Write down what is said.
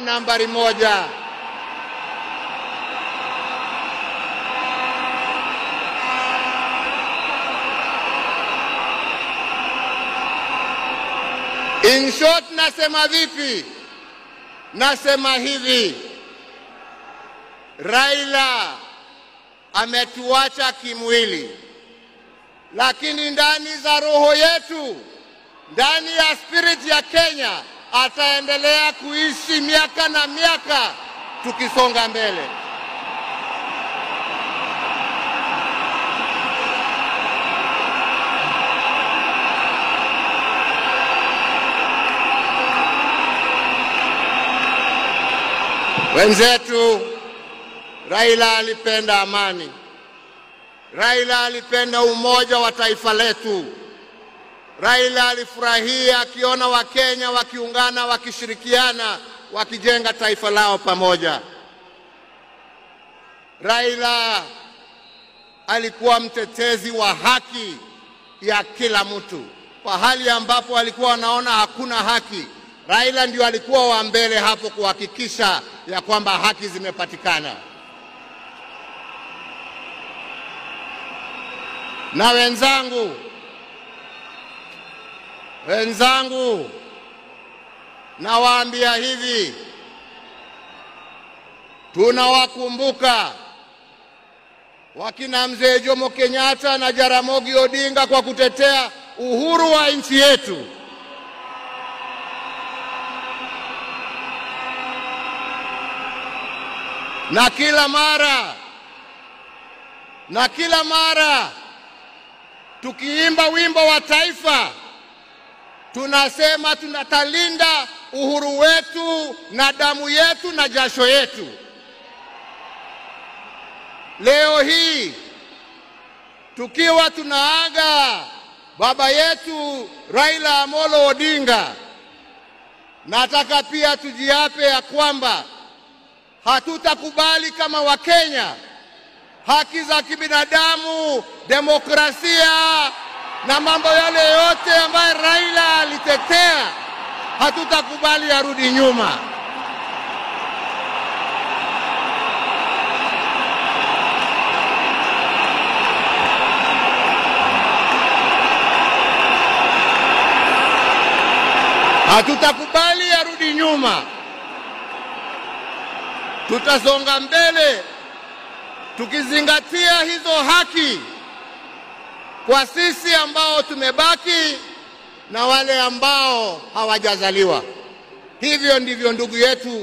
Nambari 1. In short, nasema vipi? Nasema hivi, Raila ametuacha kimwili, lakini ndani za roho yetu, ndani ya spirit ya Kenya, ataendelea kuishi miaka na miaka tukisonga mbele. Wenzetu, Raila alipenda amani. Raila alipenda umoja wa taifa letu. Raila alifurahia akiona Wakenya wakiungana, wakishirikiana, wakijenga taifa lao pamoja. Raila alikuwa mtetezi wa haki ya kila mtu. Pahali ambapo alikuwa anaona hakuna haki, Raila ndio alikuwa wa mbele hapo kuhakikisha ya kwamba haki zimepatikana. Na wenzangu, nawaambia hivi, tunawakumbuka wakina Mzee Jomo Kenyatta na Jaramogi Odinga kwa kutetea uhuru wa nchi yetu. Na kila mara tukiimba wimbo wa taifa, tunasema tunatalinda uhuru wetu na damu yetu na jasho yetu. Leo hii tukiwa tunaaga baba yetu Raila Amolo Odinga, nataka pia tujiape ya kwamba hatutakubali kama Wakenya haki za kibinadamu, demokrasia na mambo yale yote ambayo Raila alitetea, hatutakubali arudi nyuma. Hatutakubali arudi nyuma. Tutasonga mbele tukizingatia hizo haki kwa sisi ambao tumebaki na wale ambao hawajazaliwa. Hivyo ndivyo ndugu yetu